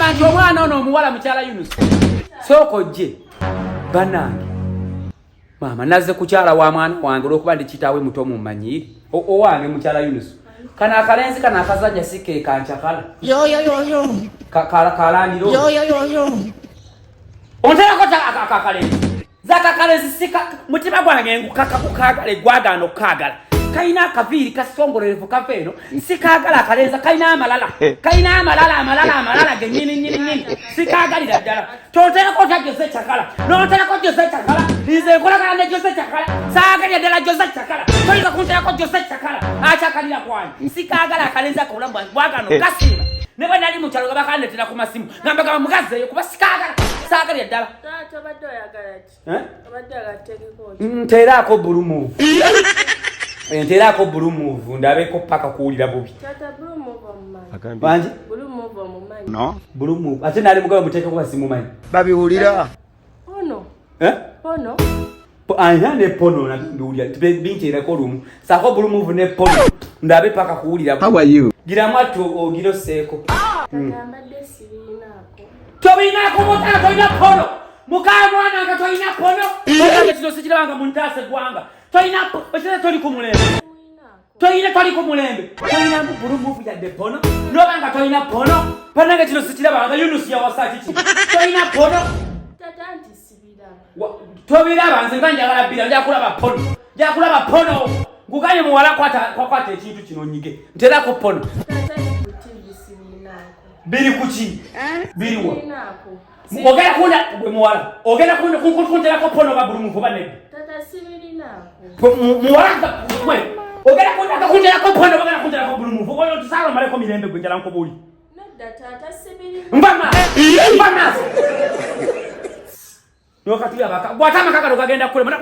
Ensonga nti omwana ono omuwala mukyala Yunus. Sooka ojje. Bannange. Maama nazze kukyala wa mwana wange olwokuba ndi kitaawe muto mummanyiire. Owange mukyala Yunus. Kano akalenzi kano akazannya si ke kankyakala. Yo yo yo yo. Kalandiro. Yo yo yo yo. Onterako akalenzi. Zakakalezi sika mutima gwange ngukaka kukagala egwagaana okukagala. Kalina akaviiri kasongolerevu kava eno sikaagala akalenzi kalina amalala kalina amalala amalala amalala genyini nyini nyini sikaagalira ddala. Tonterako otya Jose Chakala nonterako Jose Chakala nze nkolagana ne Jose Chakala saagalira ddala Jose Chakala toyinza kunterako Jose Chakala akyakalira kwange sikaagala akalenzi ako obulamu bwange bwagaana okukasiima. Ne bwe nali mu kyalo nga bakandetera ku masimu nga mbagamba mugazeeyo kuba sikaagala saagalira ddala. Taata obadde oyagala ki? Eh? Obadde oyagala tuteekeko ki? Nteeraako blue move. Nteeraako blue move ndabeko paka kuwulira bubi. Taata blue move omumanyi. Bangi? Blue move omumanyi. No. Blue move. Ate nali mugabe muteekeko basimumanyi. Babiwulira. Ono. Eh? Ono. Anya ne pono na mbiwulira. Binteerako olumu. Saako blue move ne pono. Ndabe paka kuwulira. How are you? Giramu atu ogira osseeko. Taata mbadde sibirinaako. Tobirinaako mutaka tolina pono. Mukamwana nga tolina pono. Mukamwana kino sikirabanga mu ntaasa eggwanga. Tolina ekirala toli ku mulembe. Tolina toli ku mulembe. Tolina blue move yadde pono. Noba nga tolina pono. Bannange kino sikirabanga Yunus yawasa kiki. Tolina pono. Taata nti sibiraba. Tobiraba nze nga njagala bbira nja kulaba pono. Nja kulaba pono. Nkugambye muwala kwata ekintu kino onyige. Nterako pono. Taata ndi ku TV sibirinaako. Biri ku ki? Biriwa? Sibirinaako. Ogenda kunda gwe muwala. Ogenda kunda kunterako pono oba blue move oba nedda. Taata sibirinaako. Muwala gwe. Ogenda kunda kunterako pono oba ogenda kunterako blue move. Oyo tusala omaleko mirembe gwe njala nkubuuli. Nedda taata sibirinaako. Nva maaso. Nva maaso. Nokatuli abaka. Bw'ate amaka gano gagenda kulema.